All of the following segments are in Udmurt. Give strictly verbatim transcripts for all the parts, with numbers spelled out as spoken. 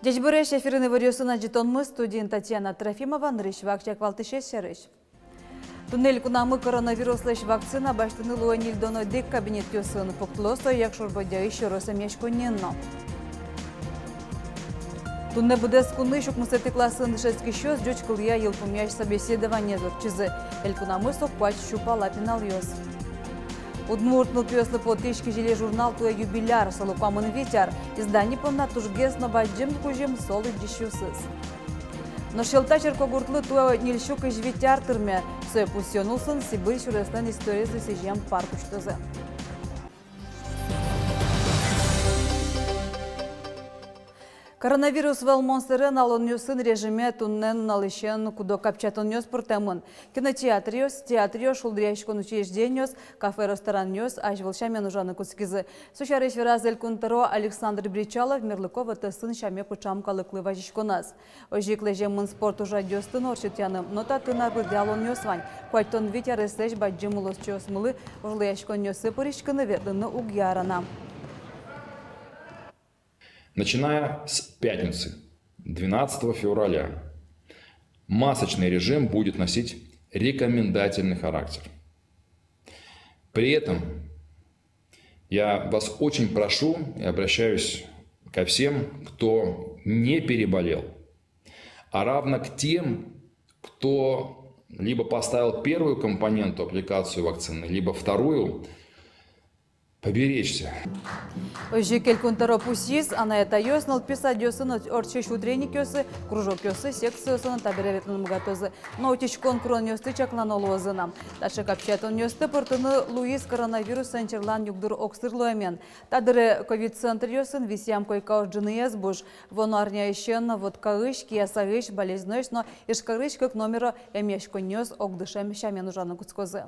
Ӟечбуресь! Эфирын иворъёсын адӟытонмы, студиын Татьяна Трофимова. Нырысь вакчияк валтӥсез сярысь. Туннэ элькунамы коронавируслэсь вакцина басьтыны луэ ньыльдон одӥг кабинетъёсын. Пуктыло сое Якшур-Бӧдьяысь ёрос эмъяськонниын но. Туннэ быдэс кунысь укмысэтӥ классын дышетскисьёс ӟуч кылъя йылпумъясь собеседованиез ортчизы. Элькунамы со куать сю пала пиналъёс. Удмурт нылпиослы потӥсь «Кизили» журнал туэ юбиляр, солы куамын вить ар. Издани понна тужгес но бадӟым кузьым — со лыдӟисьёсыз. Нош Сьӧлта черкогуртлы туэ ньыль сю кызь вить ар тырме. Сое пусъён улсын Сибирь сюреслэн историзэ сӥзем парк усьтозы. Коронавирус вӧлмон сэрен алонъёсын режиме туннэ нуналысен куд-ог капчиятонъёс пыртэмын. Кинотеатръёс, театръёс, шулдыръяськон учреждениос, кафе-ресторанъёс азьвыл сямен ужаны кутскизы. Со сярысь вераз Элькун тӧро Александр Бречалов мерлыко вотэсын сяме пыӵам калыклы вазиськоназ. Озьы ик лэземын спорт ужрадъёсты но ортчытъяны, но татын ар быдэ алонъёс вань. Куатьтон вить ареслэсь бадӟым улосчиосмылы вожвылъяськонъёсы пыриськыны ветлыны уг яра на. Начиная с пятницы, двенадцатого февраля, масочный режим будет носить рекомендательный характер. При этом я вас очень прошу и обращаюсь ко всем, кто не переболел, а равно к тем, кто либо поставил первую компоненту, аппликацию вакцины, либо вторую, поберечься. Озьы ик Элькун тӧро пусйиз, анай-атайёс нылпи садъёсын ортчись утренникъёсы, кружокъёсы, секциосы но табере ветлыны быгатозы. Но утиськон куронъёсты чаклано луозы на. Таӵе капчиятонъёсты пыртыны луиз коронавирусэн черлан югдур огсыр луэмен. Та дыре ковид-центръёсын висъям койкаос ӝыныез буш. Вуоно арняысен Воткаысь, Киясаысь, Балезиноысь но Ижкарысь кык номеро эмъяськонниос огдышем сямен ужаны кутскозы.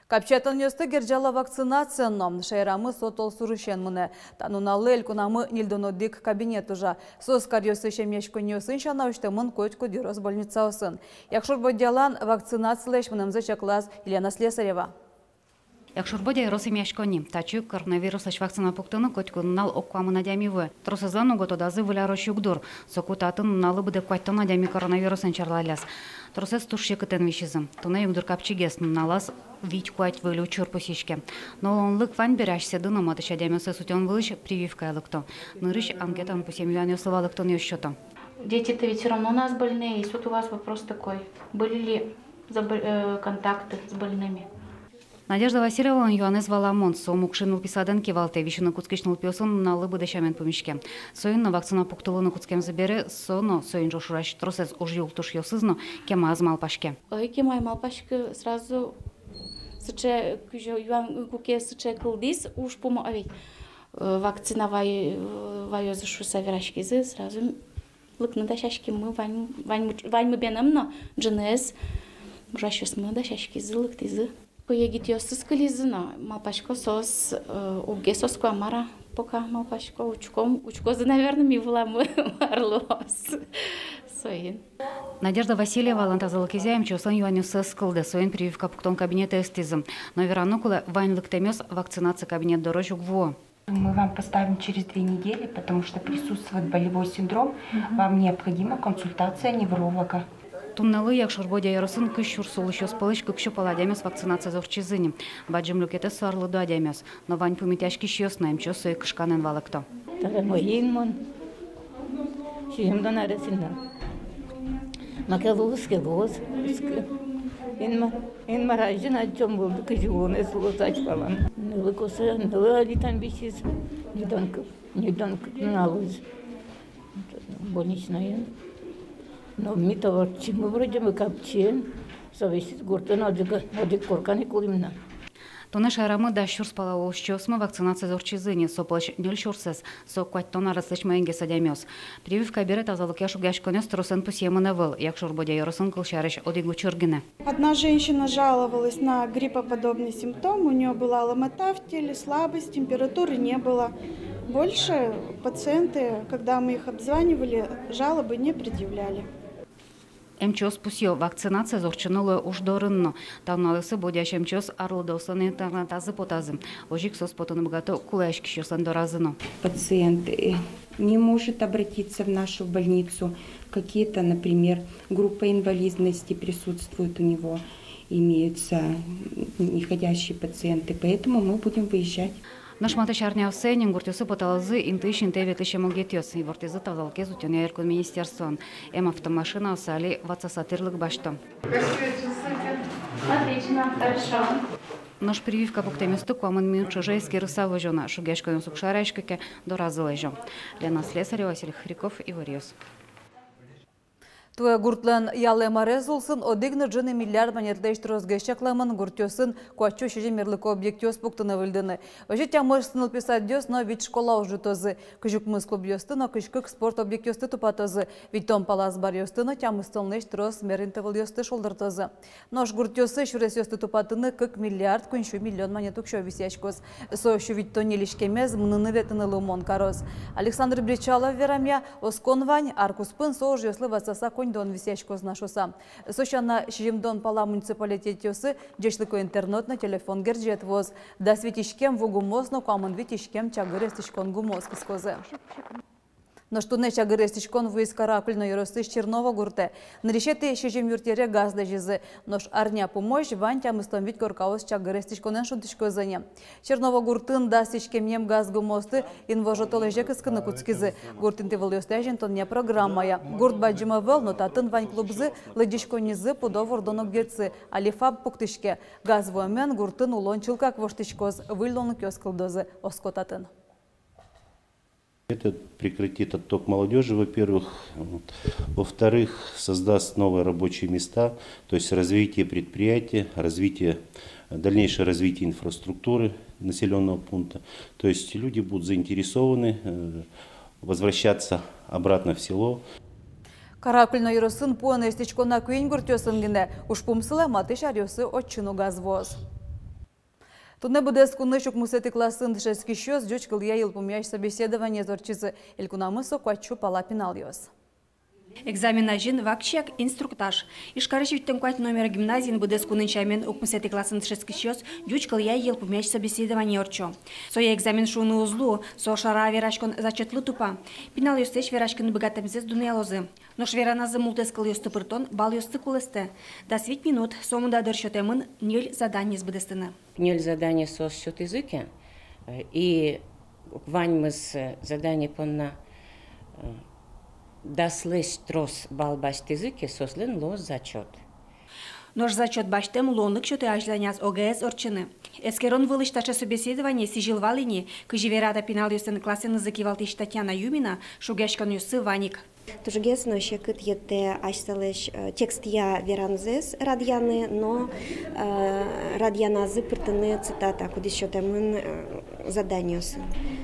Капчиятонъёсты герӟало вакцинациен но. Шаерамы со толсурысен мынэ. Та нуналлы элькунамы ньыльдон одӥг кабинет ужа. Соос каръёсысь эмъяськонниосын сяна усьтэмын котькуд ёрос больницаосын. Якшур-Бӧдьялан вакцинацилэсь мынэмзэ чаклаз Елена Слесарева. Якшур-Бӧдья ёрос эмъяськонни. Татчы коронавируслэсь вакцина пуктыны котькуд нунал ог куамын адями вуэ. Тросэзлэн уго тодазы выль арозь югдур. Соку татын нуналлы быдэ куатьтон адями коронавирусэн черлалляз. Тросэз туж секытэн висизы. Туннэ югдур капчигес, нуналаз вить-куать выль учыр пусйиське. Но луонлык вань бере, асьсэды но матысь адямиосыз утён вылысь прививкае лыкто. Нырысь анкетаын пусъем юанъёслы валэктонъёс сёто. Дети-то ведь всё равно у нас больные, и тут у вас вопрос такой: были ли забо-, э, контакты с больными? Надежда Васильевалэн юанэз валамон. Со Мукши нылпи садэн кивалтэ, висьыны кутскись нылпиосын нуналлы быдэ сямен пумиське. Соин но вакцина пуктылыны кутскемзы бере, со но, соин ӵош ужась тросэз ужъюлтушъёсыз но кема ӧз малпаське. Ой, кема ӧй малпаськы, сразу сыӵе кузё юан, куке сыӵе кылдӥз ужпум, а ведь, э, вакцина вай-, э, ваёзы шуыса вераськизы, сразу лыктыны дасяськимы вань, ваньмы, ваньмы бен но, ӝыныез ужасьёсмы дасяськизы, лыктӥзы. Егитъёсыз кылизы но, малпасько, соос, э, уг гес оско-а, мар-а, пока малпасько, учком, учкозы, наверно, ми выламы, мар луоз. Соин. Надежда Васильевалэн тазалыкезъя эмчиослэн юанъёссы ӧз кылды, соин прививка пуктон кабинетэ ыстӥзы. Но вераны кулэ, вань лыктэмъёс вакцинация кабинет дорозь уг вуо. Мы вам поставим через две недели, потому что присутствует болевой синдром. Мгм. Вам необходима консультация невролога. Туннэлы Якшур-Бӧдья ёросын кызь сюрс улӥсьёс пӧлысь кык сю пала адямиос вакцинациез ортчизы ни. Бадӟым люкетэз со арлыдо адямиос. Но вань пумитъяськисьёс но, эмчиос сое кышканэн валэкто. Таре мӧйыен мон. Сизьымдон арес инна. Маке луоз ке, луоз, луоз ке. Инмар, Инмар азьын адӟом вылды, кызьы улонэз луоз азьпалан. Нылы косэ, нылы али тань висиз, ньыльдон кык, ньыльдон кык нунал луиз больничноен. Но ми-то ортчимы вроде бы капчиен, со висиз гуртын, одӥг, одӥг коркан ик улӥм на. Туннэ шаерамы дас сюрс пала улӥсьёсмы вакцинациез ортчизы ни, со пӧлысь ньыль сюрсэз, со куатьтон ареслэсь маингес адямиос. Прививка бере тазалыкъя шугъяськонъёс тросэн пусъемын ӧвӧл, Якшур-Бӧдья ёросын, кылсярысь, одӥг учыр гинэ. Одна женщина жаловалась на гриппоподобный симптом, у неё была ломота в теле, слабость, температуры не было. Больше пациенты, когда мы их обзванивали, жалобы не предъявляли. Эмчиос пусъё, вакцинациез ортчыны луэ уж дорын но. Та нуналъёсы бодясь эмчиос арлыдоослэн интернатазы потазы. Озьы ик соос потыны быгато кулэяськисьёслэн доразы но. Пациент, э, не может обратиться в нашу больницу. Какие-то, например, группа инвалидности присутствует у него, имеются, м, неходящие пациенты, поэтому мы будем выезжать. Нош матысь арняосы ини гуртъёсы поталозы интыысь интые ветлӥсь эмогетъёс, ивортӥзы тазалыкез утёнъя элькун министерствоын. Эм автомашинаосы али ватсаса тӥрлык басьто. Отлично, хорошо. Нош прививка пуктэмъёсты куамын минут ӵоже эскерыса возё на. Шугъяськонъёс уг шараяськы ке, доразы лэзё. Лена Слесарева, Василий Хряков, Иворъёс. Туэ гуртлэн ялэм арез улсын одӥг но ӝыны миллиард манетлэсь тросгес чакламын. Гуртъёсын куатьсю сизьым мерлыко объектъёс пуктыны-выльдыны. Озьы тямыс нылпи садъёс но вить школа ӝутозы. Кызь укмыс клубъёсты но кызь кык спорт объектъёсты тупатозы. Витьтон пала азбаръёсты но тямыстонлэсь трос мер интывылъёсты шулдыртозы. Нош гуртъёсы сюресъёсты тупатыны кык миллиард куиньсю миллион манет уксё висъяськоз. Со сю витьтон ньыль иськемез мыныны-ветлыны луымон кароз. Александр Бречалов верамъя, оскон вань, ар куспын со ужъёслы ватсаса коньдон висъяськоз на шуыса. Со сяна, сизьымдон пала муниципалитетъёсы ӟечлыко интернет но телефон герӟет вуоз. Дас вить иськем ву гумыос но куамын вить иськем чагыр эстӥськон гумыос кыскозы. Нош туннэ чагыр эстӥськон вуиз Каракулино ёросысь Черново гуртэ. Нырысетӥ сизьым юртъере газ лэзизы. Нош арня пумозь вань тямыстон вить коркаос чагыр эстӥськонэн шунтӥськозы ни. Черново гуртын дас иськемъем газ гумыосты инвожо толэзе кыскыны кутскизы. Гурт интывылъёсты азинтонъя программая. Гурт бадӟым ӧвӧл, но татын вань клубзы, лыдӟиськоннизы, пудо вордон огъетсы. Али ФАП пуктӥське. Газ вуэмен гуртын улон чылкак воштӥськоз, выль луонлыкъёс кылдозы, оско татын. Это прекратит отток молодёжи, во-первых. Вот. Во-вторых, создаст новые рабочие места, то есть развитие предприятия, развитие, дальнейшее развитие инфраструктуры населённого пункта. То есть люди будут заинтересованы, э, возвращаться обратно в село. Каракулино ёросын пуэн эстӥськон на куинь гуртъёсын гинэ. Ужпум сылэ, матысь аръёсы отчы но газ вуоз. Туннэ быдэс кунысь укмысэтӥ классын дышетскисьёс ӟуч кылъя йылпумъясь собеседованиез ортчизы. Элькунамы со куатьсю пала пиналъёс. Экзамен азьын вакчияк инструктаж. Ижкарысь витьтон куать номеро гимназиын быдэс кунын сямен укмысэтӥ классын дышетскисьёс ӟуч кылъя йылпумъясь собеседование ортчо. Сое экзамен шуыны уз луы, со шара вераськон зачётлы тупа. Пиналъёслэсь вераськыны быгатэмзэс дунъялозы. Нош вераназы мултэс кылъёсты пыртон баллъёсты кулэстэ. Дас вить минут, сомында дыр сётэмын ньыль заданиез быдэстыны. Ньыль задание соос сётӥзы ке, э, и ваньмыз, э, задание понна, э, даслэсь трос балл басьтӥзы ке, соослэн луоз зачёт. Нош зачёт басьтэм луонлык сётэ азьланяз ОГЭ-ез ортчыны. Эскерон вылысь таӵе собеседование сӥзьыл вал ини, кызьы верало пиналъёслэн классэнызы кивалтӥсь Татьяна Юмина, шугъяськонъёссы вань ик. Тужгес но секыт йӧтэ асьсэлэсь, э, текстъя веранзэс радъяны, но, э, радъяназы пыртыны цитата, кудӥз сётэмын, э, заданиосын.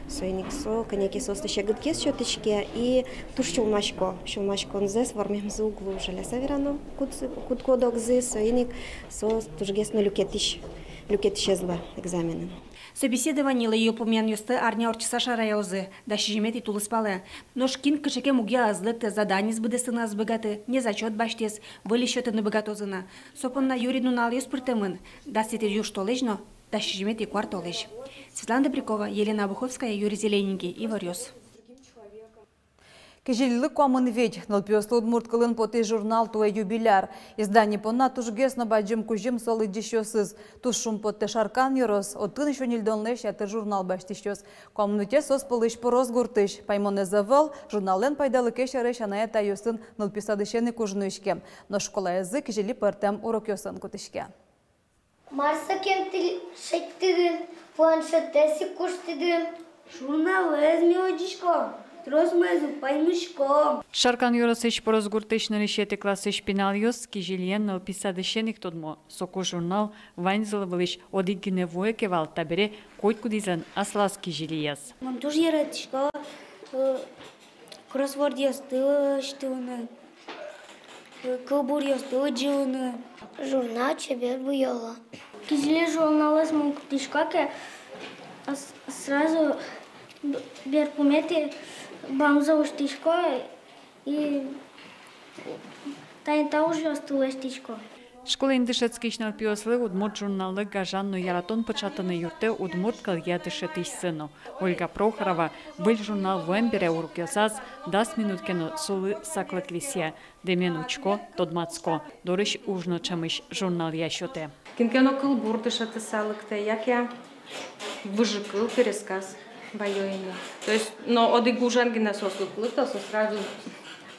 Соин ик со кӧня ке соослы секытгес сётӥське и туж сюлмасько, сюлмаськонзэс вормемзы уг луы, жаляса верано, кудзы, кудӥз код-огзы, соин ик со тужгес но люкетӥсь, люкетӥсез луэ экзаменын. Собеседованилы йылпумъянъёсты арня ортчыса шараялозы, дас сизьыметӥ тулыспалэ. Нош кин кыӵе ке мугъя ӧз лыкты, заданиез быдэстыны ӧз быгаты, не зачёт басьтӥз, выльысь сётыны быгатозы на. Со понна юри нуналъёс пыртэмын, дасэтӥ южтолэзь но дас сизьыметӥ куартолэзь. Светлана Добрякова, Елена Обуховская, Юрий Зелененький, Иворъёс. Кизилилы куамын вить. Нылпиослы удмурт кылын потӥсь журнал туэ юбиляр. Издание понна тужгес но бадӟым кузьым со лыдӟисьёсыз. Туж шумпоттэ Шаркан ёрос, отын сю ньыльдонлэсь ятыр журнал басьтӥсьёс. Куамынэтӥез соос пӧлысь Пороз гуртысь. Паймонэз ӧвӧл, журналлэн пайдалыкез сярысь анай-атайёсын нылпи садысен ик уж нуиське. Нош школаязы кизили пӧртэм урокъёсын кутӥське. Мар сокем тӥ шедьтӥды, планшетэз ик куштӥды? Журналэз ми лыдӟиськом, тросмоез уг паймиськом. Шаркан ёросысь Пороз гуртысь нырысетӥ классысь пиналъёс кизилиен нылпи садысен ик тодмо. Соку журнал ваньзылы вылысь одӥг гинэ вуэ ке вал, табере котькудӥзлэн аслаз кизилияз. Мон туж яратӥсько, э, кроссвордъёсты лэсьтыны, кылбуръёсты лыдӟыны. Журнал чебер буёло. Кизили журналэз мон кутӥсько ке, с-, сразу б-, берпуметӥ бамзэ усьтӥсько и Тани та ужъёсты лэсьтӥсько. Школаын дышетскись нылпиослы удмурт журналлы гажан но яратон пыӵатыны юрттэ удмурт кылъя дышетӥсьсы но. Ольга Прохорова выль журнал вуэм бере урокъёсаз дас минут ке но солы саклык висъя. Дэмен учко, тодматско, дорысь уж но ӵемысь журналъя сётэ. Кин ке но кылбур дышетыса лыктэ, яке выжыкыл, пересказ ваё ини. То есть, но одӥг ужен гинэ соос уг лыкто, соос сразу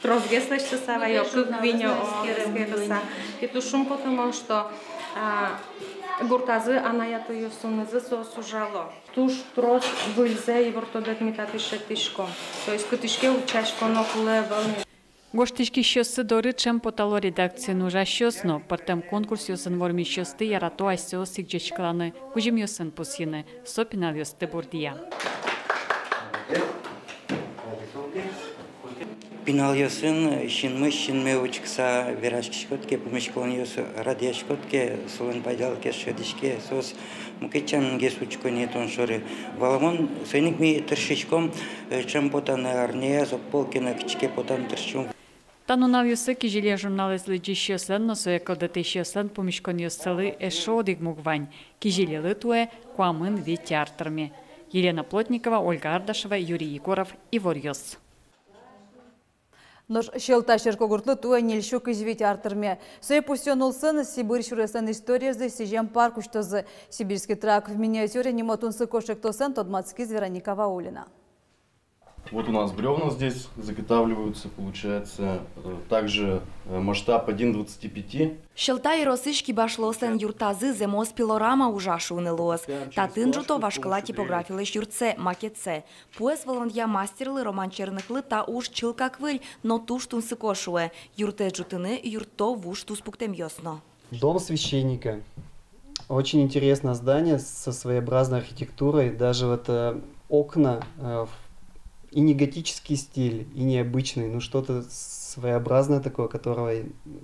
тросгес лэсьтыса ваё, кык, куинь, о, эскерыса. И туж шумпотымон, что, а, гуртазы анай-атайёсынызы соос ужало. Туж трос выльзэ ивортодэт ми татысь шедьтӥськом. То есть кытысь ке утчаськоно кулэ ӧвӧл ни. Гожтӥськисьёссы доры ӵем потало редакциын ужасьёс но. Пӧртэм конкурсъёсын вормисьёсты ярато асьсэос ик ӟечкыланы, кузьымъёсын пусйыны, со пиналъёсты бурдъя. Пиналъёсын синмысь синме учкыса вераськиськод ке, пумиськонъёс радъяськод ке, солэн пайдалыкез шӧдӥське, соос мукет сямен гес учко ни тон шоры. Валамон, соин ик ми тыршиськом, э, ӵем потаны, арняяз огпол ке но кытчы ке потаны тыршом. Та нуналъёсы «Кизили» журналэз лыдӟисьёслэн но сое кылдытӥсьёслэн пумиськонъёссылы эшшо одӥг муг вань: «Кизилилы» туэ куамын вить ар тырме. Елена Плотникова, Ольга Ардашева, Юрий Егоров, «Иворъёс». Нош Сьӧлта черкогуртлы туэ ньыльсю кызь вить ар тырме. Сое пусъён улсын Сибирь сюреслэн историезлы сӥзем парк усьтозы. «Сибирский тракт в миниатюре» нимо тунсыко ӵектосэн тодматскиз Вероника Ваулина. Вот у нас брёвна здесь заготавливаются, получается, э, также, э, масштаб один к двадцати пяти. Сьӧлта ёросысь кибашлыослэн юртазы зэмос пилорама ужа шуыны луоз. Татын ӝуто вашкала типографилэсь юртсэ, макетсэ. Пуэз вылонъя мастерлы Роман Черныхлы та уж чылкак выль, но туж тунсыко, шуэ. Юртэз ӝутыны юртто вуж туспуктэмъёс но. Дом священника. Очень интересное здание со своеобразной архитектурой. Даже вот, э, окна, э, в-, и не готический стиль, и необычный, ну, что-то своеобразное такое, которого,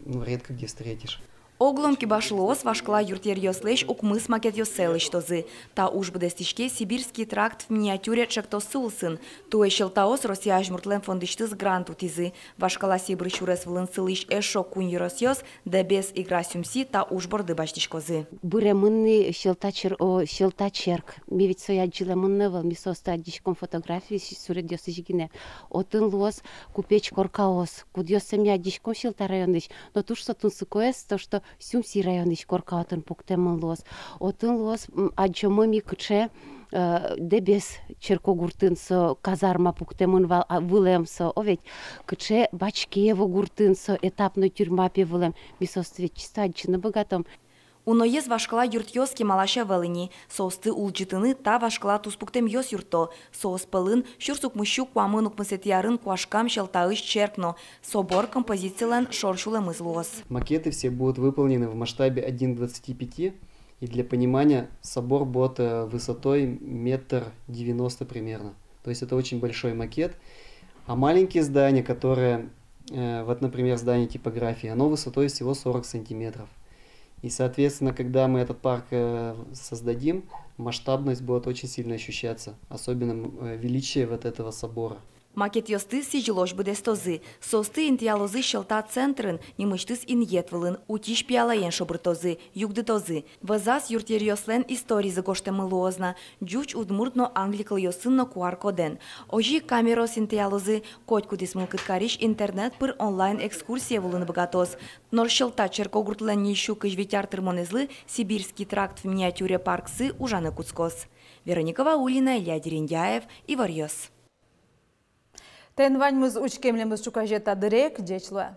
ну, редко где встретишь. Огъя кибашлыос вашкала юртъеръёслэсь укмыс макетъёссэ лэсьтозы. Та уж быдэстӥське «Сибирский тракт в миниатюре» ӵектоссы улсын. Туэ Сьӧлтаос Россия азьмуртлэн фондысьтыз грант утӥзы. Вашкала Сибирь сюрес вылын сылӥсь эшшо куинь ёросъёс: Дэбес, Игра, Сюмси та уж борды басьтӥськозы. Быремын ни Сьӧлта чер-, о, Сьӧлта черк. Ми ведь сое адӟылэмын ӧвӧл, ми соосты адӟиськом фотографиез, суредъёсысь гинэ. Отын луоз купеч коркаос, кудъёссэ ми адӟиськом Сьӧлта районысь, но туж со тунсыкоез то, что Сюмси районысь корка отын пуктэмын луоз. Отын луоз, м, адӟомы ми, кыӵе, э, Дэбес черкогуртын со казарма пуктэмын вал, а, вылэм со, о ведь, кыӵе Бачкеево гуртын со этапной тюрьма пе вылэм. Ми соосты ведь чисто адӟыны быгатом. Уноез вашкала юртъёс кемалась ӧвӧл ини. Соосты улӟытыны та вашкала туспуктэмъёс юртто. Соос пӧлын сюрс укмыссю куамын укмысэтӥ арын куашкам Сьӧлтаысь черк но. Собор композицилэн шор сюлэмыз луоз. Макеты все будут выполнены в масштабе один к двадцати пяти. И для понимания, собор будет, э, высотой метр девяносто примерно. То есть это очень большой макет. А маленькие здания, которые, э, вот, например, здание типографии, оно высотой всего сорок сантиметров. И, соответственно, когда мы этот парк, э, создадим, масштабность будет очень сильно ощущаться, особенно, м, э, величие вот этого собора. Макетъёсты сӥзьылозь быдэстозы. Соосты интыялозы Сьӧлта центрын, нимысьтыз инъет вылын, утись пиялаен шобыртозы, югдытозы. Вӧзаз юртъеръёслэн историзы гожтэмын луоз на, ӟуч, удмурт но англи кылъёсын но QR-кодэн. Озьы ик камераос интыялозы, котькудӥз мылкыд карись интернет пыр онлайн-экскурсие вуылыны быгатоз. Нош Сьӧлта черкогуртлэн ньыльсю кызь вить ар тырмонэзлы «Сибирский тракт в миниатюре» парксы ужаны кутскоз. Вероника Ваулина, Илья Дерендяев, «Иворъёс». Тӥни ваньмыз учке милемыз ӵуказе та дыре ик. Ӟеч луэ.